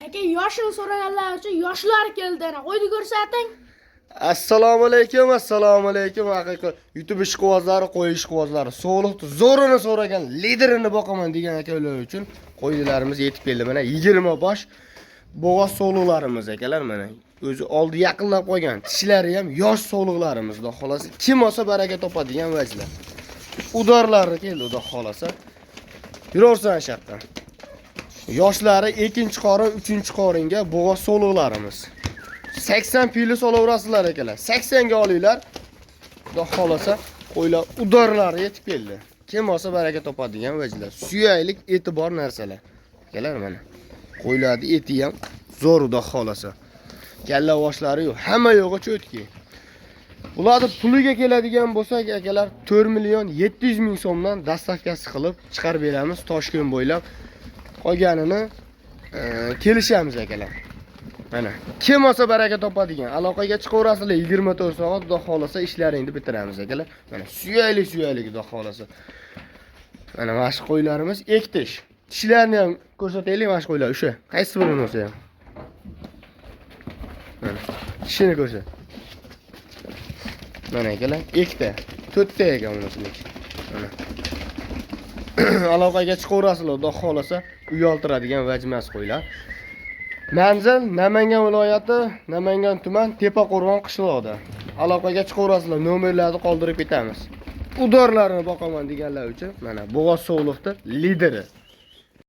Aka, yoshini so'raganlar uchun yoshlar keldi. Ana, qo'yni ko'rsating. Assalomu alaykum, assalomu alaykum. Haqiqiy YouTube ishqibozlari, qo'y ishqibozlari, sog'liqni zo'rini so'ragan, liderini boqaman degan akalar uchun qo'ylarimiz yetib keldi. Mana 20 bosh bo'g'oz sog'liqlarimiz, akalar, mana. O'zi oldi yaqinlab qolgan, tishlari ham yosh sog'liqlarimiz, xudo xolasa. Kim olsa baraka topadigan vajlar. Удар lari keldi, xudo xolasa. Yuraversan shu yoqdan. Yoshlari ikkinchi qorin, uchinchi qoringa bo'g'oz sog'liqlarimiz. 80 plyus olaverasizlar, akalar. 80 ga olinglar. Xudo xolasa, qo'ylar удар lari yetib keldi. Kim olsa baraka topadigan vajlar. Suyaklik eti bor narsalar. Akalar, mana. Qo'ylarni eti ham zo'r, xudo xolasa. Kalla boshlari yo'q, hamma yo'g'i чётки. Ularni puliga keladigan bo'lsak, akalar, 4 million 700 ming so'mdan доставка si qilib chiqarib beramiz Toshkent bo'ylab. Qolganini kelishamiz, akalar. Mana, kim olsa baraka topadigan. Aloqaga chiqaverasizlar 24 soat, xudo xolasa ishlaringni bitiramiz, akalar. Mana suyakli suyakli, xudo xolasa. Mana shu qo'ylarimiz ektish. Tishlarini ham ko'rsataylik, mana shu qo'ylar o'sha. Qaysi birini bo'lsa ham. Mana tishini ko'rsat. Mana, akalar, ikkita, to'rtta ekan bunisiki. Mana. Aloqaga chiqaverasizlar, xudo xolasa uyaltiradigan vajmas qo'ylar. Manzil Namangan viloyati, Namangan tuman, Tepaqo'rg'on qishlog'ida. Aloqaga chiqaverasizlar, nomerlarni qoldirib ketamiz. Удар larini boqaman deganlar uchun mana bo'g'oz sog'liqda lideri.